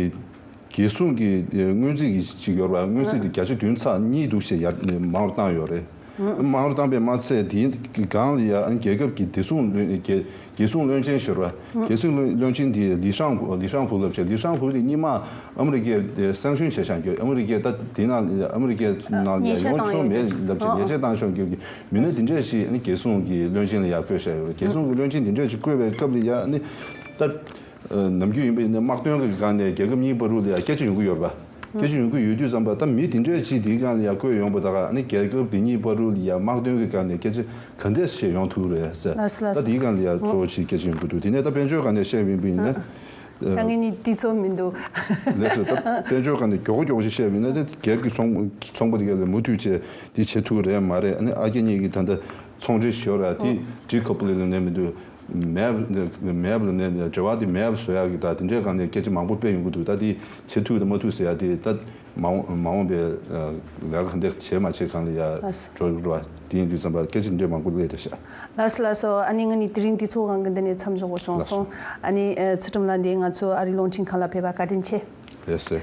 རྒྱལ་སྲུང་གི་སྔོན་རྩིས་ཀྱི་ཅིག་ཡོད་རེད་པ། སྔོན་རྩིས་དེ་བརྒྱ་ཆ་བདུན་ཚེག་གཉིས་འདུག་བྱས་ཡར་མང་རུ་བཏང་ཡོད་རེད། མང་རུ་བཏང་པས་མ་ཚད་དེའི་སྒང་ལ་ཡང་རྒྱལ་ཁབ་ཀྱི་བདེ་སྲུང་རྒྱལ་རྒྱལ་སྲུང་བློན་ཆེན་ཞུ་བ། རྒྱལ་སྲུང་བློན་བློན་ཆེན་དེ་ལི་ཧྲང་ལི་ཧྲང་ཕུ་ལབ་བྱས། ལི་ཧྲང་ཕུ་དེ་སྔོན་མ་ཨ་མི་རི་ཀས་སེང་ཤུན་བྱས་བཞག་རྒྱུ། ཨ་མི་རི་ཀས་ད་དེ་ནང་ཨ་མི་རི་ཀའི་ནང་ལ་ཡང་ཉེས་ཆད་ཡོང་ཆོག་མེད་ལབ་བྱས་ཉེས་ཆད་བཏང་ཤོག་རྒྱུ་གི་མི་སྣ་དེ་འདྲས་ཞིག་ཨ་ནི་རྒྱལ་སྲུང་གི་བློན་ཆེན་ལ་ཡར་བསྐོས་བཞག་ཡོད། རྒྱལ་སྲུང་གི་བློན་ཆེན་དེ་འདྲས་ཞིག་བསྐོས་པའི་སྐབས་ལ་ཡང་ཨ་ནི་ད་ནམ་རྒྱུན་ཡིན་པའི་དམག་དོན་གྱི་སྒང་ནས་རྒྱལ་ཁབ་གཉིས་བར་དུ་ལ་ཡང་སྐད་ཆ་ཡོང་གི་ཡོད་པ། སྐད་ཆ་ཡོང་གི་ཡོད་དུས་ཙམ་པ་ད་མི་དེ་འདྲས་ཅིག་དེའི་སྒང་ལ་ཡང་བསྐོས་ཡོང་པ་ད་ག་ཨ་ནི་རྒྱལ་ཁབ་དེ་གཉིས་བར་དུ་ལ་ཡང་དམག་དོན་གྱི་སྒང་ནས་སྐད་ཆ་ག་འདྲས་བཤད་ཡོང་ཐུབ་རེད་ཟེར། ལགས་སོ་ལགས་ད་སོ། དེའི་སྒང་ལ་ཡང་གཙོ་བོ་ཅིག་སྐད་ཆ་ཡོང་གི་འདུག་དེ་ནས་ད་དཔལ་འབྱོར་སྒང་ནས་བཤད་པ་ཡིན་པ་ཡིན་ན། ད་ངས་ནི་དུས་ཚོད་མི་འདུག་ལགས་སོ། ད་དཔལ་འབྱོར་སྒང་ནས་མགྱོགས་པོ་མགྱོགས་པོ་ཅིག་བཤད་པ་ཡིན་ན་ད་སྒེར་གྱི་ཚོང་ཚོང་པ་དེ་ག་ལ་མུ་མཐུད་བྱས་དེ་བྱེད་ཐུབ་རེད་མ་རེད། ཨ་ནི་ཨ་རྒྱ་གཉིས་ཀྱི་ད་ལྟ་ཚོང་འབྲེལ་ཞོར་ར་དེ་ཌི་ཁོ་པ་ལིང་ལ་ནས་མི་འདུག་མེད་མེད་པ་ལ་ནས་འབྲེལ་བ་དེ་མེད་པ་བཟོ་ཡག་གི་ད་དེ་འདྲའི་སྒང་ནས་སྐད་ཆ་མང་པོ་སྤེལ་ཡོང་གི་འདུག་ད་དེ་བྱེད་ཐུབ་དང་མ་ཐུབ་ཟེར་ཡ་དེ་ད་མ་འོངས་མ་འོངས་པའི་ལས་ཀ་ག་འདྲ་བྱེད་མ་བྱེད་སྒང་ལ་ཡ་ལགས་སོ། འགྲོ་གི་རེད་པ། དེ་ཡིན་དུས་ཙམ་པ་སྐད་ཆ་དེ་འདྲའི་མང་པོ་སླེབས་བསྡད་ཤག་ལགས་སོ་ལགས་སོ། ཨ་ནི་ང་ནི་དེ་རིང་དུས་ཚོད་སྒང་གི་འདི་ནས་མཚམས་འཇོག་དགོས་བྱུང་སོང་། ལགས་སོ། ཨ་ནི་ཚུལ་ཁྲིམས་ལགས་འདི་ང་ཚོ་ཨ་རིའི་རླུང་འཕྲིན་ཁང་ལ་ཕེབས་པ་བཀའ་དྲིན་ཆེ། ལགས་སོ།